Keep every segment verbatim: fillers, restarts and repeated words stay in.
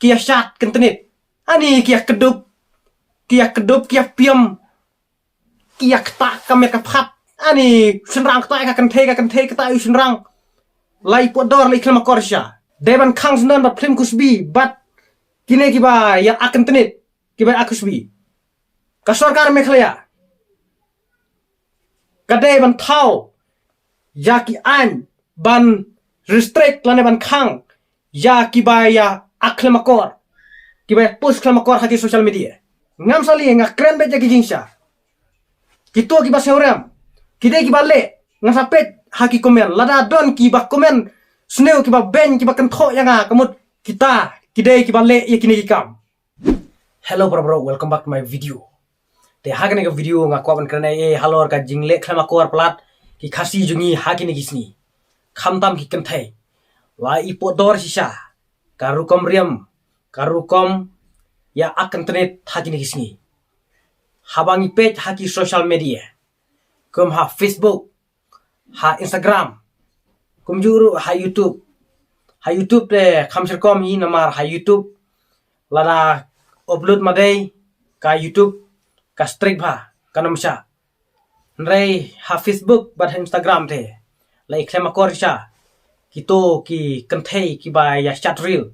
ki ïa shad kyntnit. Ani ki ïa kdup, ki ïa kdup, ki ïa piam, ki ïa kta ka met ka phad. Ani shynrang kta ka kynthei, ka kynthei kta u shynrang. Lai pudor lai khlem akor shisha. Dei ban khang syndon bad phlim kusbi bad kine kiba ïa ak kyntnit, kiba ïa ak kusbi. Ka sorkar Meghalaya ka dei ban thaw ïa ki aiñ ban restrict lane ban khang ïa kiba ïa ak khlem akor, kiba ïa post khlem akor ha ki social media. Ngam sali, nga kren beit ïa ki jingshisha. Kito kiba sngewrem, ki dei kiba leh, nga sa peit ha ki comment, lada don kiba comment sniew, kiba beiñ, kiba kynthoh ïa nga, ka mut kita ki dei kiba leh ïa kine ki kam. Hello bro, bro, welcome back to my video. Te ha kane ka video nga kwah ban kren ei ei halor ka jingleh khlem akor palat ki Khasi jong ngi ha kine ki sngi. Khamtam ki kynthei. Lai pudor shisha ka rukom riam, ka rukom ïa ak kyntnit ha kine ki sngi. Haba ngi peit ha ki social media, kum ha Facebook, ha Instagram, kumjuh ruh ha YouTube. Ha YouTube te kham syrkom hi, namar ha YouTube lada upload madei, ka YouTube ka strict bha, kan ym shah. Hynrei ha Facebook bad ha Instagram te lai khlem akor shisha kito ki kynthei kiba ïa shad reel.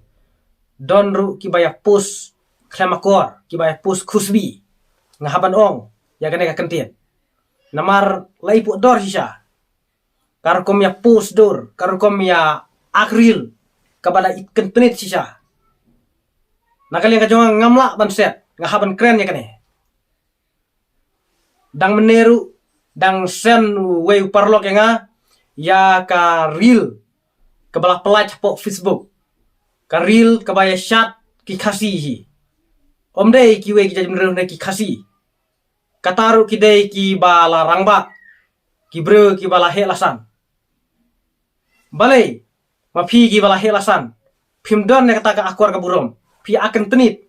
Don ruh kiba ïa post khlem akor, kiba ïa post kusbi. Nga hap ban ong ïa kane ka kyntien. Namar lai pudor shisha ka rukom ïa post dur, ka rukom ïa ak reel kaba la it kyntnit shisha. Na ka liang ka jong nga, ngam lah ban set, nga hap ban kren ïa kane. Dang mynne ruh dang send uwei u paralok ïa nga ïa ka reel kaba la pynlait hapoh Facebook. Ka reel kaba ïa shad ki Khasi hi. Ym dei kiwei ki jaitbynriew, ne ki Khasi. Kata ruh ki dei kiba la rangbah, ki briew kiba la heh la san. Balei ma phi kiba la heh la san phim don ïa kata ka akor ka burom, phi ak kyntnit?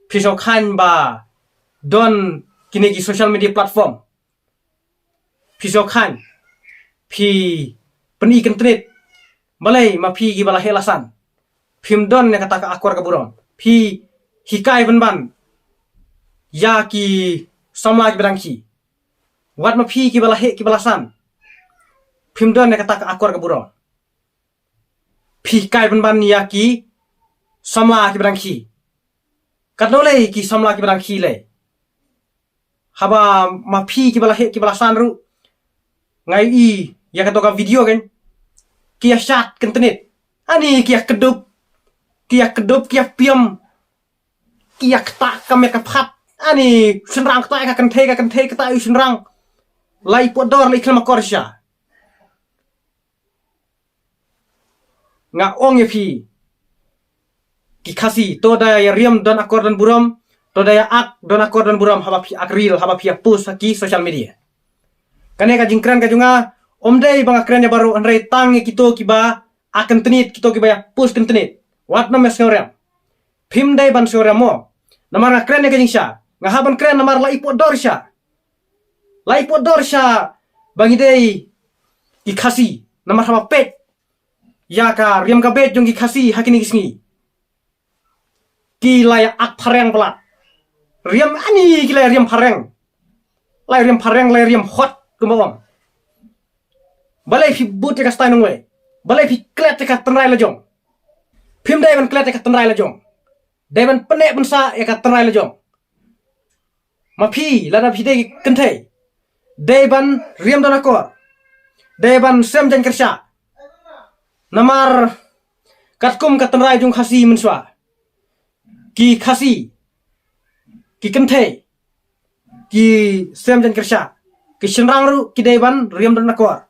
Phi sngewkhein ba don kine ki social media platform? Phi sngewkhein, phi pyni kyntnit. Balei ma phi kiba la heh la san phim don ïa kata ka akor ka burom? Phi hikai pynban ïa ki samla kiba dang khih. Wat ma phi kiba la heh kiba la san phim don ïa kata ka akor ka burom, phi hikai pynban ïa ki samla kiba dang khih. Katno lei ki samla kiba dang khih lei? Haba ma phi kiba la heh kiba la san ruh, nga ïohi ïa kato ka video kan, ki ïa shad kyntnit. Ani ki ïa kdup, ki ïa kdup, ki ïa piam, ki ïa kta ka met ka phad. Ani shynrang kta ka kynthei, ka kynthei kta u shynrang. Lai pudor lai khlem akor shisha. Nga ong ïa phi ki Khasi, to da ïa riam don akor don burom, to da ïa ak don akor don burom haba phi ak reel, haba phi ïa post ha ki social media. Kane ka jingkren ka jong nga ym dei ba nga kren ïa baroh, hynrei tang ïa kito kiba ak kyntnit, kito kiba ïa post kyntnit. Wat nym ïa sngewrem. Phim dei ban sngewrem mo. Namar nga kren ïa ka jingshisha, nga hap ban kren namar lai pudor shisha. Lai pudor shisha ba ngi dei ki Khasi. Namar haba peit ïa ka riam ka beit jong ki Khasi ha kine ki sngi, ki la ïa ak phareng palat. Riam ani ki la ïa riam phareng. La ïa riam phareng, la ïa riam hot kumba ong. Balei phi bud ïa ka stai nongwei? Balei phi klet ïa ka tynrai la jong? Phim dei ban klet ïa ka tynrai la jong. Dei ban pynneh pynsah ïa ka tynrai la jong. Ma phi lada phi dei kynthei, dei ban riam don akor, dei ban sem jaiñ kyrshah. Namar katkum ka tynrai jong Khasi mynshuwa, ki Khasi, ki kynthei ki sem jaiñ kyrshah, ki shynrang ruh ki dei ban riam don akor.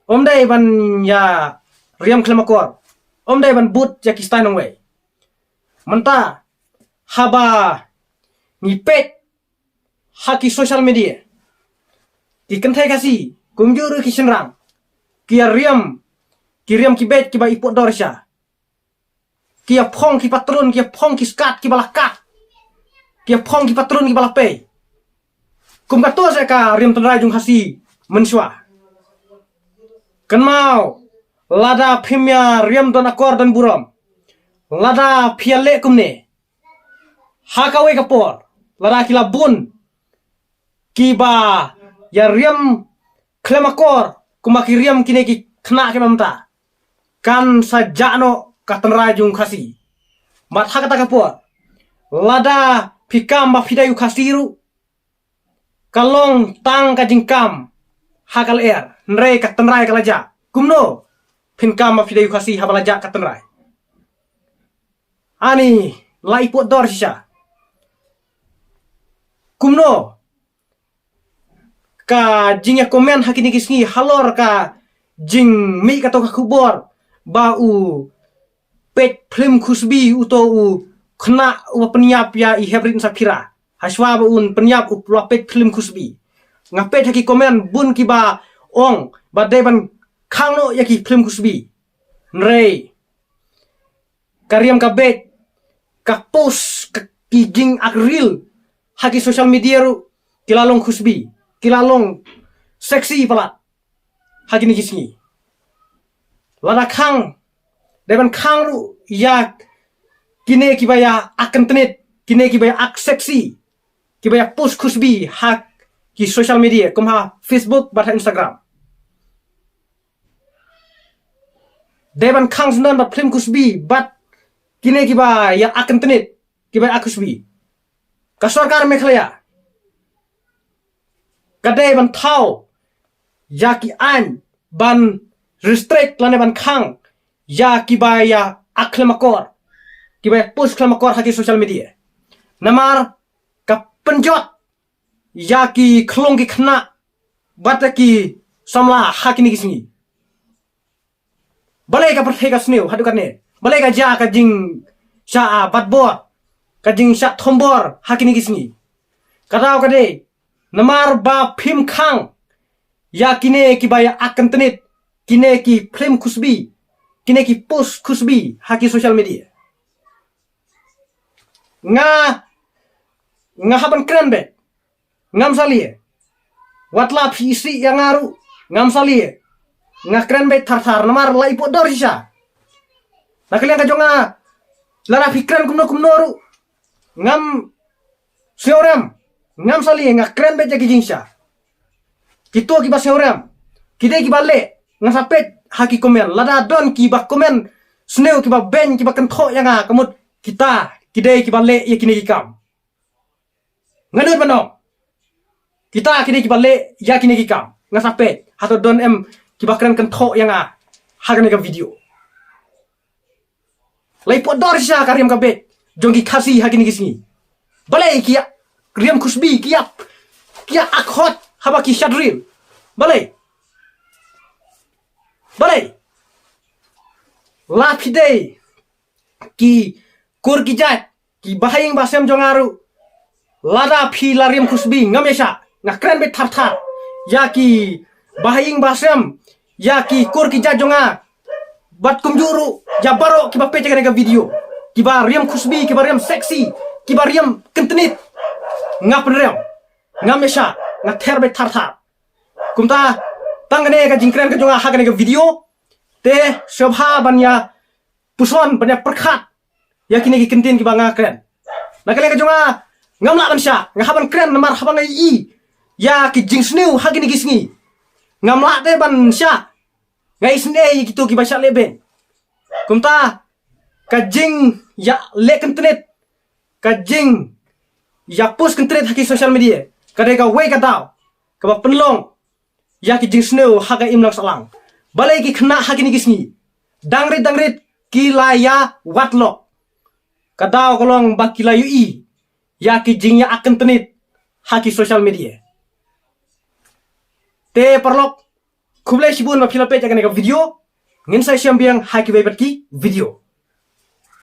Ym dei ban ïa riam khlem akor, ym dei ban bud ïa ki stai nongwei. Mynta haba ngi peit ha ki social media, ki kynthei Khasi kumjuh ruh ki shynrang ki ïa riam, ki riam ki beit kiba i pudor shisha. Ki ïa phong ki patlun, ki ïa phong ki skat kiba la kat, ki ïa phong ki patlun kiba la pei. Kum kato seh ka riam tynrai jong Khasi mynshuwa. Kynmaw, lada phim ïa riam don akor don burom, Lada phi ïa leh kumne ha kawei ka por, lada ki la bun kiba ïa riam khlem akor kumba ki riam kine ki khynnah kiba mynta, kan sa jah noh ka tynrai jong u Khasi. Bad ha kata ka por, lada phi kam ba phi dei u Khasi ruh, ka long tang ka jingkam ha ka lyer, hynrei ka tynrai ka la jah. Kumno phin kam ba phi dei u Khasi haba la jah ka tynrai? Ani la ipot dor shisha. Kumno ka jingïa comment ha kine ki sngi halor ka jingmih kato ka khubor ba u peit phlim Khusbi uto u khynnah uba pynïap ïa i Heprit Saphira, hashwa ba un pynïap u la peit phlim Khusbi. Nga peit ha ki comment bun kiba ong ba dei ban khang noh ïa ki phlim Khusbi. Hynrei ka riam ka beit, ka post ka, ki jingak reel ha ki social media ruh ki la long Khusbi, ki la long sexy palat ha kine ki sngi. Lada khang, dei ban khang ruh ïa kine kiba ïa ak kyntnit, kine kiba ïa ak sexy, kiba ïa post Khusbi ha ki social media kum ha Facebook bad ha Instagram. Dei ban khang syndon bad phlim Khusbi bad kine kiba ïa ak kyntnit, kiba ïa ak Khusbi. Ka sorkar Meghalaya ka dei ban thaw ïa ki aiñ ban restrict lane ban khang ïa kiba ïa ak khlem akor, kiba ïa post khlem akor ha ki social media. Namar ka pynjot ïa ki khlong ki khynnah bad ïa ki samla ha kine ki sngi. Balei ka pyrthei ka sniew haduh katne? Balei ka jia ka jingshah, ah, bat bor, ka jingshah thombor ha kine ki sngi? Ka daw ka dei namar ba phim khang ïa kine kiba ïa ak kyntnit, kine ki phlim Khusbi, kine ki post Khusbi ha ki social media. Nga, nga hap ban kren beit, ngam salia. Wat la phi isih ïa nga ruh, ngam salia. Nga kren beit thar thar namar la ipot dor shisha. Na ka liang ka jong nga, lada phi kren kumno kumno ruh, ngam sngewrem, ngam salia, nga kren beit ïa ki jingshisha. Kito kiba sngewrem, ki dei kiba leh, nga sa peit ha ki comment. Lada don kiba comment sniew, kiba beiñ, kiba kynthoh ïa nga, ka mut kita ki dei kiba leh ïa kine ki kam. Nga nud ban ong, kita ki dei kiba leh ïa kine ki kam. Nga sa peit hato don em kiba kren kynthoh ïa nga ha kane ka video. La ipot dor shisha ka riam ka beit jong ki Khasi ha kine ki sngi. Balei ki ïa riam Khusbi, ki ïa, ki ïa ak hot haba ki shad reel? Balei? Balei? La phi dei ki kur ki jait, ki bahaïing bahasem jong nga ruh, lada phi la riam Khusbi, ngam ïa shah. Nga kren beit thar thar ïa ki bahaïing bahasem, ïa ki kur ki jait jong nga, bad kumjuh ruh ïa baroh kiba peit ïa kane ka video, kiba riam Khusbi, kiba riam sexy, kiba riam kyntnit. Nga pynriam, ngam ïa shah, nga ther beit thar thar. Kumta tang kane ka jingkren ka jong nga ha kane ka video. Te sngewbha ban ïa puson, ban ïa pyrkhat ïa kine ki kyntien kiba nga kren. Na ka liang ka jong nga, ngam lah ban shah, nga hap ban kren namar haba nga ïohi ïa ki jingsniew ha kine ki sngi, ngam lah de ban shah. Nga isynei ïa kito kiba shah leh beiñ. Kumta ka jingïaleh kyntnit, ka jingïapost kyntnit ha ki social media, ka dei kawei ka daw kaba pynlong ïa ki jingsniew ha ka imlang sahlang. Balei ki khynnah ha kine ki sngi, dang rit dang rit ki la ïa wad lok? Ka daw ka long ba ki la ïohi ïa ki jingïa ak kyntnit ha ki social media. Te paralok, khublei shibun ba phi la peit ïa kane ka video. Ngin sa ïashem biang ha kiwei pat ki video.